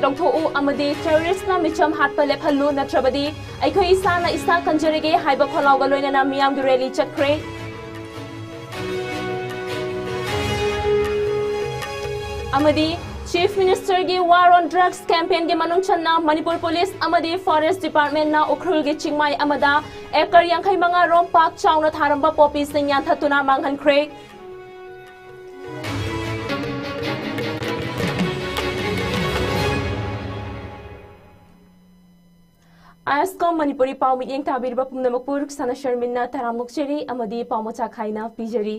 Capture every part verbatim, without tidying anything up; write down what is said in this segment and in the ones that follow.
ꯂꯧꯊꯣꯛꯎ ꯑꯃꯗꯤ terroristꯅ ꯃꯤꯆꯝ ꯍꯥꯠꯄ ꯂꯦꯞꯍꯜꯂꯨ, ꯅꯠꯇ꯭ꯔꯕꯗꯤ ꯑꯩꯈꯣꯏ ꯏꯁꯥꯅ ꯏꯁꯥ ꯀꯟꯖꯔꯒꯦ ꯍꯥꯏꯕ ꯈꯣꯜꯂꯥꯎꯒ ꯂꯣꯏꯅꯅ ꯃꯤꯌꯥꯝꯒꯤ rally ꯆꯠꯈ꯭ꯔꯦ꯫ ꯑꯃꯗꯤ Chief Ministerꯒꯤ War on Drugs campaignꯒꯤ ꯃꯅꯨꯡ ꯆꯟꯅ ꯃꯅꯤꯄꯨꯔ Police ꯑꯃꯗꯤ Forest Departmentꯅ ꯎꯈ꯭ꯔꯨꯜꯒꯤ ꯆꯤꯡꯃꯥꯏ ꯑꯃꯗ acre ꯌꯥꯡꯈꯩ ꯃꯉꯥ ꯔꯣꯝ ꯄꯥꯛ ꯆꯥꯎꯅ ꯊꯥꯔꯝꯕ poppyꯁꯤꯡ ꯌꯥꯟꯊꯠꯇꯨꯅ ꯃꯥꯡꯍꯟꯈ꯭ꯔꯦ꯫ ꯑꯥꯏ ꯑꯦꯁ ꯀꯣꯝ ꯃꯅꯤꯄꯨꯔꯤ ꯄꯥꯎ ꯃꯤꯠꯌꯦꯡ ꯇꯥꯕꯤꯔꯤꯕ ꯄꯨꯝꯅꯃꯛꯄꯨ ꯔꯨꯛꯁꯥꯅꯥ ꯁꯔꯃꯤꯟꯅ ꯇꯔꯥꯝꯅ ꯑꯣꯛꯆꯔꯤ ꯑꯃꯗꯤ ꯄꯥꯎ ꯃꯆꯥ ꯈꯥꯏꯅ ꯄꯤꯖꯔꯤ꯫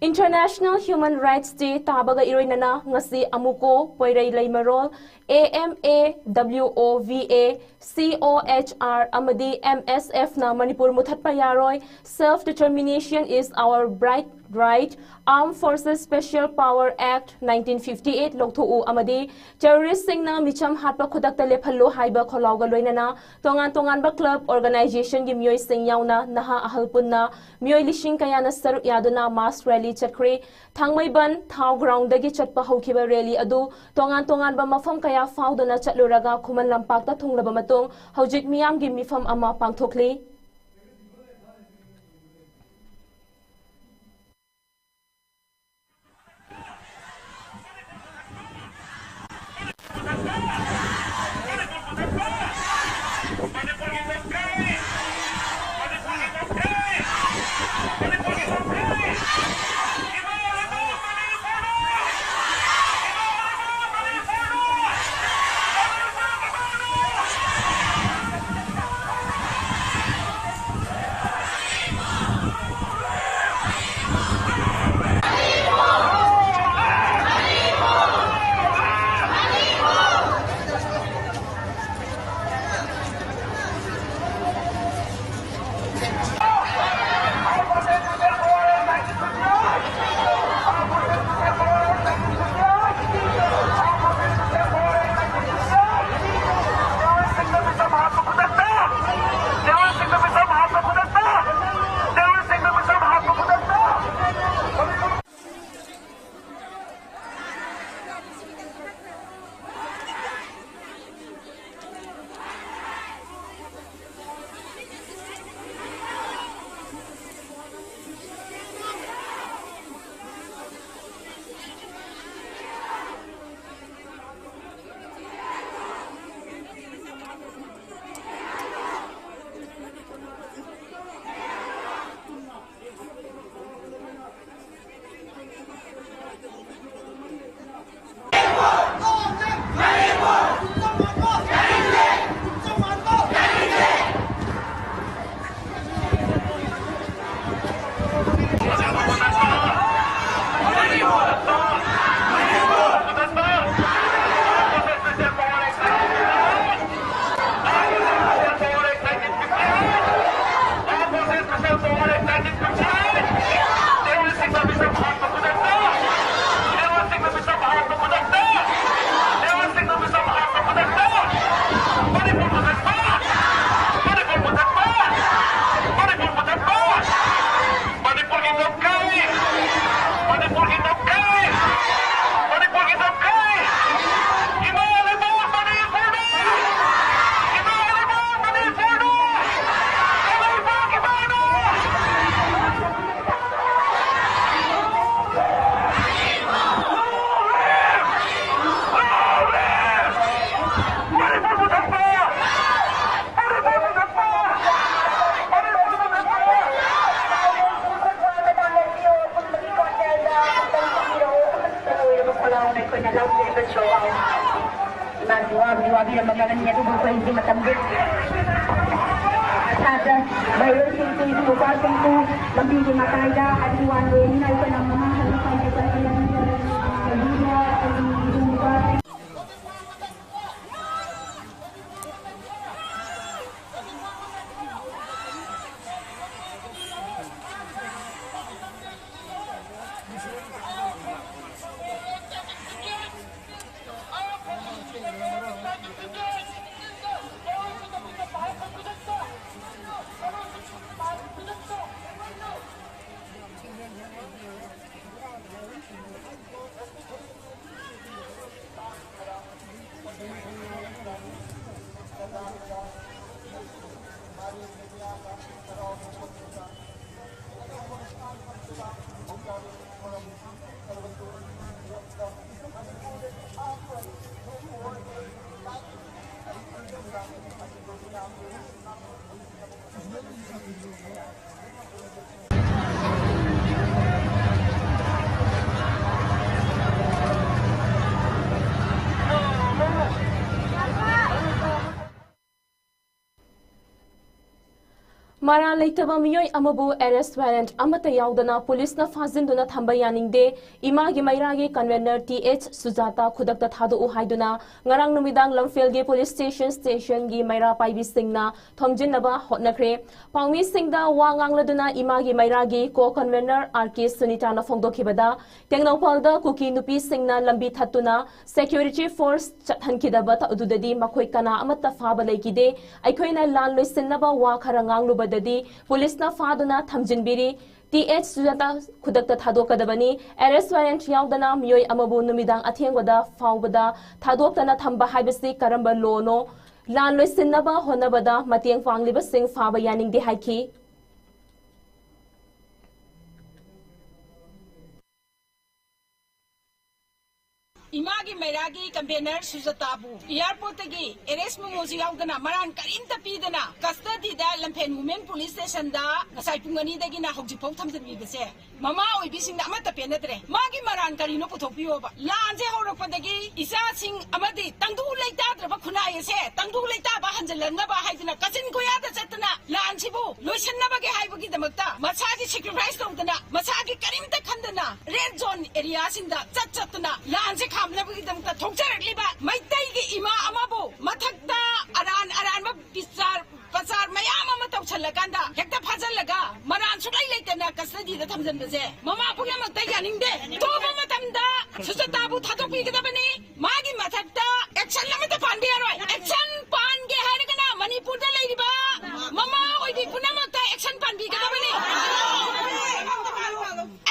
International Human Rights Day ꯇꯥꯕꯒ ꯏꯔꯣꯏꯅꯅ ꯉꯁꯤ ꯑꯃꯨꯀꯣ, ꯄꯣꯏꯔꯩ ꯂꯩꯃꯔꯣꯜ, A M A W O V A, C O H R ꯑꯃꯗꯤ M S Fꯅ ꯃꯅꯤꯄꯨꯔ ꯃꯨꯊꯠꯄ ꯌꯥꯔꯣꯏ, Self Determination is our birthright, Armed Forces Special Power Act nineteen fifty eight ꯂꯧꯊꯣꯛꯎ ꯑꯃꯗꯤ terroristꯁꯤꯡꯅ ꯃꯤꯆꯝ ꯍꯥꯠꯄ ꯈꯨꯗꯛꯇ ꯂꯦꯞꯍꯜꯂꯨ ꯍꯥꯏꯕ ꯈꯣꯜꯂꯥꯎꯒ ꯂꯣꯏꯅꯅ ꯇꯣꯉꯥꯟ ꯇꯣꯉꯥꯟꯕ club, organizationꯒꯤ ꯃꯤꯑꯣꯏꯁꯤꯡ ꯌꯥꯎꯅ ꯅꯍꯥ ꯑꯍꯜ ꯄꯨꯟꯅ ꯃꯤꯑꯣꯏ ꯂꯤꯁꯤꯡ ꯀꯌꯥꯅ ꯁꯔꯨꯛ ꯌꯥꯗꯨꯅ mass rally ꯆꯠꯈ꯭ꯔꯦ꯫ ꯊꯥꯡꯃꯩꯕꯟ ꯊꯥꯎ groundꯗꯒꯤ ꯆꯠꯄ ꯍꯧꯈꯤꯕ rally ꯑꯗꯨ ꯇꯣꯉꯥꯟ ꯇꯣꯉꯥꯟꯕ ꯃꯐꯝ ꯀꯌꯥ ꯐꯥꯎꯗꯨꯅ ꯆꯠꯂꯨꯔꯒ ꯈꯨꯃꯟ ꯂꯝꯄꯥꯛꯇ ꯊꯨꯡꯂꯕ ꯃꯇꯨꯡ ꯍꯧꯖꯤꯛ ꯃꯤꯌꯥꯝꯒꯤ ꯃꯤꯐꯝ ꯑꯃ ꯄꯥꯡꯊꯣꯛꯂꯤ꯫ ꯃꯥꯁꯨ ꯋꯥꯕꯨꯗꯤ ꯋꯥꯕꯤꯔꯝꯕ ꯃꯔꯝꯅꯤ, ꯑꯗꯨꯕꯨ ꯑꯩꯈꯣꯏ ꯍꯧꯖꯤꯛ ꯃꯇꯝꯗꯤ ꯁꯥꯇ꯭ꯔ ꯃꯍꯩꯔꯣꯏꯁꯤꯡꯁꯨ, ꯏꯕꯨꯡ ꯏꯄ꯭ꯋꯥꯁꯤꯡꯁꯨ ꯂꯝꯕꯤꯒꯤ ꯃꯇꯥꯏꯗ ꯑꯗꯨ ꯋꯥꯟ ꯋꯦꯅꯤꯅ ꯑꯩꯈꯣꯏꯅ ꯃꯃꯥꯡ ꯊꯪꯕ ꯁ꯭ꯋꯥꯏꯗ ꯆꯠꯄ ꯂꯝꯕꯤꯗ, ꯂꯝꯕꯤꯗ ꯑꯩꯈꯣꯏꯒꯤ ꯏꯕꯨꯡ ꯏꯄ꯭ꯋꯥꯁꯤꯡ ꯃꯔꯥꯜ ꯂꯩꯇꯕ ꯃꯤꯑꯣꯏ ꯑꯃꯕꯨ ꯑꯦꯔꯦꯁ ꯋꯥꯔꯦꯟꯠ ꯑꯃꯠꯇ ꯌꯥꯎꯗꯅ ꯄꯨꯂꯤꯁꯅ ꯐꯥꯖꯤꯟꯗꯨꯅ ꯊꯝꯕ ꯌꯥꯅꯤꯡꯗꯦ, ꯏꯃꯥꯒꯤ ꯃꯩꯔꯥꯒꯤ ꯀꯟꯚꯦꯅꯔ ꯇꯤ ꯑꯩꯆ ꯁꯨꯖꯥꯇꯥ ꯈꯨꯗꯛꯇ ꯊꯥꯗꯣꯛꯎ ꯍꯥꯏꯗꯨꯅ ꯉꯔꯥꯡ ꯅꯨꯃꯤꯗꯥꯡ ꯂꯝꯐꯦꯜꯒꯤ ꯄꯨꯂꯤꯁ ꯁ꯭ꯇꯦꯁꯟ, ꯁ꯭ꯇꯦꯁꯟꯒꯤ ꯃꯩꯔꯥ ꯄꯥꯏꯕꯤꯁꯤꯡꯅ ꯊꯣꯝꯖꯤꯟꯅꯕ ꯍꯣꯠꯅꯈ꯭ꯔꯦ꯫ ꯄꯥꯎꯃꯤꯁꯤꯡꯗ ꯋꯥ ꯉꯥꯡꯂꯗꯨꯅ ꯏꯃꯥꯒꯤ ꯃꯩꯔꯥꯒꯤ ꯀꯣ ꯀꯟꯚꯦꯅꯔ ꯑꯥꯔ ꯀꯦ ꯁꯨꯅꯤꯇꯥꯅ ꯐꯣꯡꯗꯣꯛꯈꯤꯕꯗ, ꯇꯦꯡꯅꯧꯄꯜꯗ ꯀꯨꯀꯤ ꯅꯨꯄꯤꯁꯤꯡꯅ ꯂꯝꯕꯤ ꯊꯠꯇꯨꯅ ꯁꯦꯀ꯭ꯌꯨꯔꯤꯇꯤ ꯐꯣꯔꯁ ꯆꯠꯍꯟꯈꯤꯗꯕ ꯊ-, ꯑꯗꯨꯗꯗꯤ ꯃꯈꯣꯏ ꯀꯅꯥ ꯑꯃꯠꯇ ꯐꯥꯕ ꯂꯩꯈꯤꯗꯦ꯫ ꯑꯩꯈꯣꯏꯅ ꯂꯥꯟ ꯂꯣꯏꯁꯤꯟꯅꯕ ꯋꯥ ꯈꯔ ꯉꯥꯡꯂꯨꯕꯗꯗꯤ ꯄꯨꯂꯤꯁꯅ ꯐꯥꯗꯨꯅ ꯊꯝꯖꯤꯟꯕꯤꯔꯤ꯫ ꯇꯤ ꯑꯩꯆ ꯁꯨꯖꯥꯇꯥ ꯈꯨꯗꯛꯇ ꯊꯥꯗꯣꯛꯀꯗꯕꯅꯤ꯫ ꯑꯦꯔꯦꯁ ꯋꯥꯔꯦꯟꯠ ꯌꯥꯎꯗꯅ ꯃꯤꯑꯣꯏ ꯑꯃꯕꯨ ꯅꯨꯃꯤꯗꯥꯡ ꯑꯊꯦꯡꯕꯗ ꯐꯥꯎꯕꯗ ꯊꯥꯗꯣꯛꯇꯅ ꯊꯝꯕ ꯍꯥꯏꯕꯁꯤ ꯀꯔꯝꯕ ꯂꯣꯅꯣ? ꯂꯥꯟ ꯂꯣꯏꯁꯤꯟꯅꯕ ꯍꯣꯠꯅꯕꯗ ꯃꯇꯦꯡ ꯄꯥꯡꯂꯤꯕꯁꯤꯡ ꯐꯥꯕ ꯌꯥꯅꯤꯡꯗꯦ ꯍꯥꯏꯈꯤ꯫ ꯏꯃꯥꯒꯤ ꯃꯩꯔꯥꯒꯤ ꯀꯟꯚꯦꯅꯔ ꯁꯨꯖꯥꯇꯥꯕꯨ ꯑꯦꯌꯥꯔꯄꯣꯔꯠꯇꯒꯤ ꯑꯦꯔꯦꯁ ꯃꯣꯃꯣꯁꯨ ꯌꯥꯎꯗꯅ ꯃꯔꯥꯟ ꯀꯔꯤꯝꯇ ꯄꯤꯗꯅ ꯀꯁꯇꯗꯤꯗ ꯂꯝꯐꯦꯜ ꯋꯨꯃꯦꯟ ꯄꯨꯂꯤꯁ ꯁ꯭ꯇꯦꯁꯟꯗ ꯉꯁꯥꯏ ꯄꯨꯡ ꯑꯅꯤꯗꯒꯤꯅ ꯍꯧꯖꯤꯛꯐꯥꯎ ꯊꯝꯖꯤꯟꯕꯤꯕꯁꯦ ꯃꯃꯥ ꯑꯣꯏꯕꯤꯁꯤꯡꯗ ꯑꯃꯠꯇ ꯄꯦꯟꯅꯗ꯭ꯔꯦ꯫ ꯃꯥꯒꯤ ꯃꯔꯥꯟ ꯀꯔꯤꯅꯣ ꯄꯨꯊꯣꯛꯄꯤꯌꯣꯕ꯫ ꯂꯥꯟꯁꯦ ꯍꯧꯔꯛꯄꯗꯒꯤ ꯏꯆꯥꯁꯤꯡ ꯑꯃꯗꯤ ꯇꯪꯗꯨ ꯁꯦ ꯇꯪꯗꯨ ꯂꯩꯇꯥꯕ ꯍꯟꯖꯤꯜꯍꯟꯅꯕ ꯍꯥꯏꯗꯨꯅ ꯀꯥꯆꯤꯟ ꯀꯣꯌꯥꯗ ꯆꯠꯇꯅ ꯂꯥꯟꯁꯤꯕꯨ ꯂꯣꯏꯁꯤꯟꯅꯕꯒꯤ ꯍꯥꯏꯕꯒꯤꯗꯃꯛꯇ ꯃꯁꯥꯒꯤ sacrifice ꯇꯧꯗꯅ, ꯃꯁꯥꯒꯤ ꯀꯔꯤꯝꯇ ꯈꯟꯗꯅ red zone area ꯁꯤꯡꯗ ꯆꯠ ꯆꯠꯇꯅ ꯂꯥꯟꯁꯦ ꯈꯥꯝꯅꯕꯒꯤꯗꯃꯛꯇ ꯊꯣꯛꯆꯔꯛꯂꯤꯕ ꯃꯩꯇꯩꯒꯤ ꯏꯃꯥ ꯑꯃꯕꯨ ꯃꯊꯛꯇ ꯑꯔꯥꯟ ꯑꯔꯥꯟꯕ ꯕꯤꯆꯥꯔ ꯄꯆꯥꯔ ꯃꯌꯥꯝ ꯑꯃ ꯇꯧꯁꯜꯂꯀꯥꯟꯗ ꯍꯦꯛꯇ ꯐꯥꯖꯜꯂꯒ ꯃꯔꯥꯟ ꯁꯨꯛꯂꯩ ꯂꯩꯇꯅ custody ꯗ ꯊꯝꯖꯟꯕꯁꯦ ꯃꯃꯥ ꯄꯨꯝꯅꯃꯛꯇ ꯌꯥꯅꯤꯡꯗꯦ꯫ ꯑꯊꯨꯕ ꯃꯇꯝꯗ ꯁꯨꯖꯇꯥꯕꯨ ꯊꯥꯗꯣꯛꯄꯤꯒꯗꯕꯅꯤ꯫ ꯃꯥꯒꯤ ꯃꯊꯛꯇ action ꯑꯃꯠꯇ ꯄꯥꯟꯕ ꯌꯥꯔꯣꯏ꯫ Action ꯄꯥꯟꯒꯦ ꯍꯥꯏꯔꯒꯅ ꯃꯅꯤꯄꯨꯔꯗ ꯂꯩꯔꯤꯕ ꯃꯃꯥ ꯑꯣꯏꯕꯤ ꯄꯨꯝꯅꯃꯛꯇ action ꯄꯥꯟꯕꯤꯒꯗꯕꯅꯤ꯫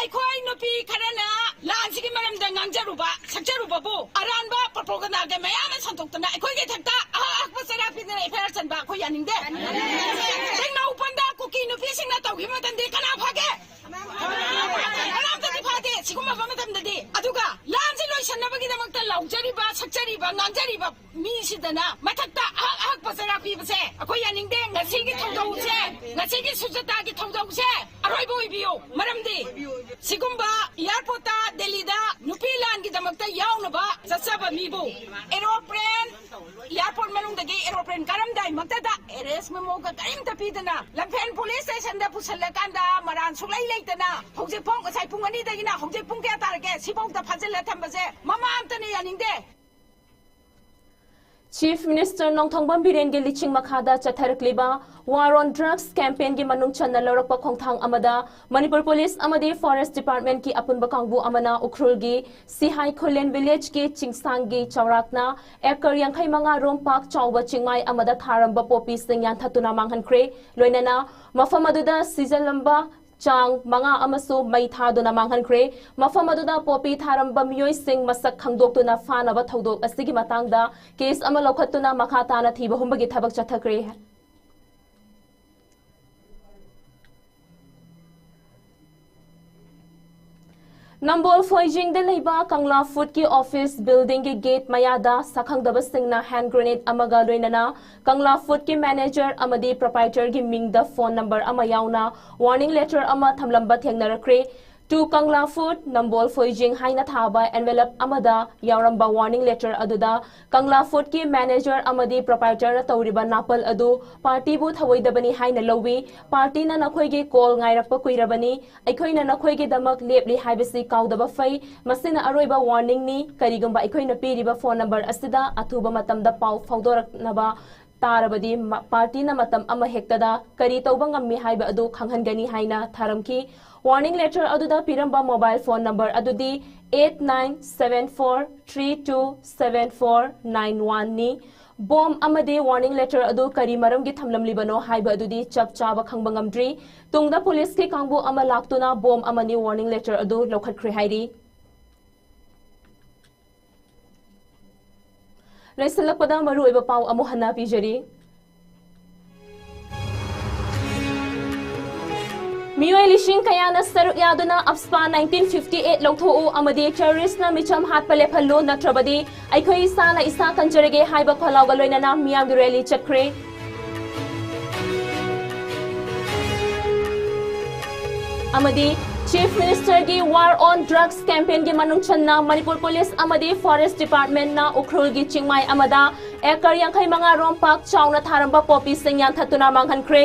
ꯑꯩꯈꯣꯏ ꯅꯨꯄꯤ ꯈꯔꯅ ꯂꯥꯟꯁꯤꯒꯤ ꯃꯔꯝꯗ ꯉꯥꯡꯖꯔꯨꯕ, ꯁꯛꯆꯔꯨꯕꯕꯨ ꯑꯔꯥꯟꯕ propaganda ꯒ ꯃꯌꯥꯝ ꯑꯃ ꯁꯟꯗꯣꯛꯇꯅ ꯑꯩꯈꯣꯏꯒꯤ ꯏꯊꯛꯇ ꯑꯍꯛ ꯑꯍꯛꯄ ꯆꯩꯔꯥꯛ ꯄꯤꯗꯅ F I R ꯆꯟꯕ ꯑꯩꯈꯣꯏ ꯌꯥꯅꯤꯡꯗꯦ꯫ ꯇꯦꯡꯅꯧ ꯄꯟꯗ ꯀꯨꯀꯤ ꯅꯨꯄꯤꯁꯤꯡꯅ ꯇꯧꯈꯤꯕ ꯃꯇꯝꯗꯤ ꯀꯅꯥ ꯐꯒꯦ? ꯀꯅꯥꯝꯇꯗꯤ ꯐꯗꯦ ꯁꯤꯒꯨꯝꯕ ꯃꯇꯝꯗꯗꯤ꯫ ꯑꯗꯨꯒ ꯂꯥꯟꯁꯤ ꯂꯣꯏꯁꯤꯟꯅꯕꯒꯤꯗꯃꯛꯇ ꯂꯥꯎꯖꯔꯤꯕ, ꯁꯛꯆꯔꯤꯕ, ꯉꯥꯡꯖꯔꯤꯕ ꯃꯤꯁꯤꯗꯅ ꯃꯊꯛꯇ ꯑꯍꯛ ꯑꯍꯛꯄ ꯆꯩꯔꯥꯛ ꯄꯤꯕꯁꯦ ꯑꯩꯈꯣꯏ ꯌꯥꯅꯤꯡꯗꯦ꯫ ꯉꯁꯤꯒꯤ ꯊꯧꯗꯧꯁꯦ, ꯉꯁꯤꯒꯤ ꯁꯨꯖꯇꯥꯒꯤ ꯊꯧꯗꯧꯁꯦ ꯑꯔꯣꯏꯕ ꯑꯣꯏꯕꯤꯌꯨ꯫ ꯃꯔꯝꯗꯤ ꯁꯤꯒꯨꯝꯕ airport ꯇ ꯗꯦꯜꯂꯤꯗ ꯅꯨꯄꯤ ꯂꯥꯟꯒꯤꯗꯃꯛꯇ ꯌꯥꯎꯅꯕ ꯆꯠꯆꯕ ꯃꯤꯕꯨ aeroplane, airport ꯃꯅꯨꯡꯗꯒꯤ aeroplane ꯀꯥꯔꯝꯗꯥꯏꯃꯛꯇꯗ arrest memo ꯒ ꯀꯔꯤꯝꯇ ꯄꯤꯗꯅ ꯂꯝꯐꯦꯜ police station ꯗ ꯄꯨꯁꯜꯂꯀꯥꯟꯗ ꯃꯔꯥꯟ ꯁꯨꯛꯂꯩ ꯂꯩꯇꯅ ꯍꯧꯖꯤꯛꯐꯥꯎ, ꯉꯁꯥꯏ ꯄꯨꯡ ꯑꯅꯤꯗꯒꯤꯅ ꯍꯧꯖꯤꯛ ꯄꯨꯡ ꯀꯌꯥ ꯇꯥꯔꯒꯦ? ꯁꯤꯐꯥꯎꯗ ꯐꯥꯖꯤꯜꯂ ꯊꯝꯕꯁꯦ ꯃꯃꯥ ꯑꯝꯇꯅ ꯌꯥꯅꯤꯡꯗꯦ꯫ Chief Minister ꯅꯣꯡꯊꯣꯝꯕꯝ ꯕꯤꯔꯦꯟꯒꯤ ꯂꯤꯆꯤꯡ ꯃꯈꯥꯗ ꯆꯠꯊꯔꯛꯂꯤꯕ War on Drugs campaign ꯒꯤ ꯃꯅꯨꯡ ꯆꯟꯅ ꯂꯧꯔꯛꯄ ꯈꯣꯡꯊꯥꯡ ꯑꯃꯗ ꯃꯅꯤꯄꯨꯔ Police ꯑꯃꯗꯤ Forest Department ꯀꯤ ꯑꯄꯨꯟꯕ ꯀꯥꯡꯕꯨ ꯑꯃꯅ ꯎꯈ꯭ꯔꯨꯜꯒꯤ ꯁꯤꯍꯥꯏ ꯈꯨꯂꯦꯟ village ꯀꯤ ꯆꯤꯡꯁꯥꯡꯒꯤ ꯆꯥꯎꯔꯥꯛꯅ acre ꯌꯥꯡꯈꯩ ꯃꯉꯥ ꯔꯣꯝ ꯄꯥꯛ ꯆꯥꯎꯕ ꯆꯤꯡꯃꯥꯏ ꯑꯃꯗ ꯊꯥꯔꯝꯕ ꯄꯣꯄꯤꯁꯤꯡ ꯌꯥꯟꯊꯠꯇꯨꯅ ꯃꯥꯡꯍꯟꯈ꯭ꯔꯦ꯫ ꯂꯣꯏꯅꯅ ꯃꯐꯝ ꯑꯗꯨꯗ ꯁꯤꯖꯤꯜꯂꯝꯕ ꯆꯥꯡ ꯃꯉꯥ ꯑꯃꯁꯨ ꯃꯩ ꯊꯥꯗꯨꯅ ꯃꯥꯡꯍꯟꯈ꯭ꯔꯦ꯫ ꯃꯐꯝ ꯑꯗꯨꯗ ꯄꯣꯄꯤ ꯊꯥꯔꯝꯕ ꯃꯤꯑꯣꯏꯁꯤꯡ ꯃꯁꯛ ꯈꯪꯗꯣꯛꯇꯨꯅ ꯐꯥꯅꯕ ꯊꯧꯗꯣꯛ ꯑꯁꯤꯒꯤ ꯃꯇꯥꯡꯗ case ꯑꯃ ꯂꯧꯈꯠꯇꯨꯅ ꯃꯈꯥ ꯇꯥꯅ ꯊꯤꯕ ꯍꯨꯝꯕꯒꯤ ꯊꯕꯛ ꯆꯠꯊꯈ꯭ꯔꯦ꯫ ꯅꯝꯕꯣꯜ ꯐꯣꯏꯖꯤꯡꯗ ꯂꯩꯕ ꯀꯪꯂꯥ Food ꯀꯤ office building ꯒꯤ gate ꯃꯌꯥꯗ ꯁꯛꯈꯪꯗꯕꯁꯤꯡꯅ hand grenade ꯑꯃꯒ ꯂꯣꯏꯅꯅ ꯀꯪꯂꯥ Food ꯀꯤ manager ꯑꯃꯗꯤ proprietor ꯒꯤ ꯃꯤꯡꯗ phone number ꯑꯃ ꯌꯥꯎꯅ warning letter ꯑꯃ ꯊꯝꯂꯝꯕ ꯊꯦꯡꯅꯔꯛꯈ꯭ꯔꯦ꯫ To Kangla Food, Nambol Foijing ꯍꯥꯏꯅ ꯊꯥꯕ envelope ꯑꯃꯗ ꯌꯥꯎꯔꯝꯕ warning letter ꯑꯗꯨꯗ Kangla Foodꯀꯤ manager ꯑꯃꯗꯤ proprietorꯅ ꯇꯧꯔꯤꯕ ꯅꯥꯄꯜ ꯑꯗꯨ partyꯕꯨ ꯊꯧꯑꯣꯏꯗꯕꯅꯤ ꯍꯥꯏꯅ ꯂꯧꯏ꯫ Partyꯅ ꯅꯈꯣꯏꯒꯤ call ꯉꯥꯏꯔꯛꯄ ꯀꯨꯏꯔꯕꯅꯤ꯫ ꯑꯩꯈꯣꯏꯅ ꯅꯈꯣꯏꯒꯤꯗꯃꯛ ꯂꯦꯞꯂꯤ ꯍꯥꯏꯕꯁꯤ ꯀꯥꯎꯗꯕ ꯐꯩ꯫ ꯃꯁꯤꯅ ꯑꯔꯣꯏꯕ warningꯅꯤ꯫ ꯀꯔꯤꯒꯨꯝꯕ ꯑꯩꯈꯣꯏꯅ ꯄꯤꯔꯤꯕ phone number ꯑꯁꯤꯗ ꯑꯊꯨꯕ ꯃꯇꯝꯗ ꯄꯥꯎ ꯐꯥꯎꯗꯣꯔꯛꯅꯕ ꯇꯥꯔꯕꯗꯤ ꯃ-, partyꯅ ꯃꯇꯝ ꯑꯃ ꯍꯦꯛꯇꯗ ꯀꯔꯤ ꯇꯧꯕ ꯉꯝꯃꯤ ꯍꯥꯏꯕ ꯑꯗꯨ ꯈꯪꯍꯟꯒꯅꯤ ꯍꯥꯏꯅ ꯊꯥꯔꯝꯈꯤ꯫ Warning letter ꯑꯗꯨꯗ ꯄꯤꯔꯝꯕ mobile phone number ꯑꯗꯨꯗꯤ eight nine seven four three two seven four nine oneꯅꯤ꯫ Bomb ꯑꯃꯗꯤ warning letter ꯑꯗꯨ ꯀꯔꯤ ꯃꯔꯝꯒꯤ ꯊꯝꯂꯝꯂꯤꯕꯅꯣ ꯍꯥꯏꯕ ꯑꯗꯨꯗꯤ ꯆꯞ ꯆꯥꯕ ꯈꯪꯕ ꯉꯝꯗ꯭ꯔꯤ꯫ ꯇꯨꯡꯗ policeꯀꯤ ꯀꯥꯡꯕꯨ ꯑꯃ ꯂꯥꯛꯇꯨꯅ bomb ꯑꯃꯗꯤ warning letter ꯑꯗꯨ ꯂꯧꯈꯠꯈ꯭ꯔꯦ ꯍꯥꯏꯔꯤ꯫ ꯂꯣꯏꯁꯤꯜꯂꯛꯄꯗ ꯃꯔꯨꯑꯣꯏꯕ ꯄꯥꯎ ꯑꯃꯨꯛ ꯍꯟꯅ ꯄꯤꯖꯔꯤ꯫ ꯃꯤꯑꯣꯏ ꯂꯤꯁꯤꯡ ꯀꯌꯥꯅ ꯁꯔꯨꯛ ꯌꯥꯗꯨꯅ AFSPA nineteen fifty eight ꯂꯧꯊꯣꯛꯎ ꯑꯃꯗꯤ terroristꯅ ꯃꯤꯆꯝ ꯍꯥꯠꯄ ꯂꯦꯞꯍꯜꯂꯨ, ꯅꯠꯇ꯭ꯔꯕꯗꯤ ꯑꯩꯈꯣꯏ ꯏꯁꯥꯅ ꯏꯁꯥ ꯀꯟꯖꯔꯒꯦ ꯍꯥꯏꯕ ꯈꯣꯜꯂꯥꯎꯒ ꯂꯣꯏꯅꯅ ꯃꯤꯌꯥꯝꯒꯤ rally ꯆꯠꯈ꯭ꯔꯦ꯫ ꯑꯃꯗꯤ Chief Ministerꯒꯤ War on Drugs campaignꯒꯤ ꯃꯅꯨꯡ ꯆꯟꯅ ꯃꯅꯤꯄꯨꯔ police ꯑꯃꯗꯤ Forest Departmentꯅ ꯎꯈ꯭ꯔꯨꯜꯒꯤ ꯆꯤꯡꯃꯥꯏ ꯑꯃꯗ acre ꯌꯥꯡꯈꯩ ꯃꯉꯥ ꯔꯣꯝ ꯄꯥꯛ ꯆꯥꯎꯅ ꯊꯥꯔꯝꯕ ꯄꯣꯄꯤꯁꯤꯡ ꯌꯥꯟꯊꯠꯇꯨꯅ ꯃꯥꯡꯍꯟꯈ꯭ꯔꯦ꯫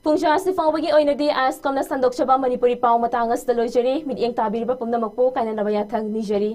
ꯄꯨꯡꯖꯥ ꯑꯁꯤ ꯐꯥꯎꯕꯒꯤ ꯑꯣꯏꯅꯗꯤ ꯑꯥꯏꯁꯀꯝꯅ ꯁꯟꯗꯣꯛꯆꯕ ꯃꯅꯤꯄꯨꯔꯤ ꯄꯥꯎ ꯃꯇꯥꯡ ꯑꯁꯤꯗ ꯂꯣꯏꯖꯔꯤ꯫ ꯃꯤꯠꯌꯦꯡ ꯇꯥꯕꯤꯔꯤꯕ ꯄꯨꯝꯅꯃꯛꯄꯨ ꯀꯥꯏꯅꯅꯕ ꯌꯥꯊꯪ ꯅꯤꯖꯔꯤ꯫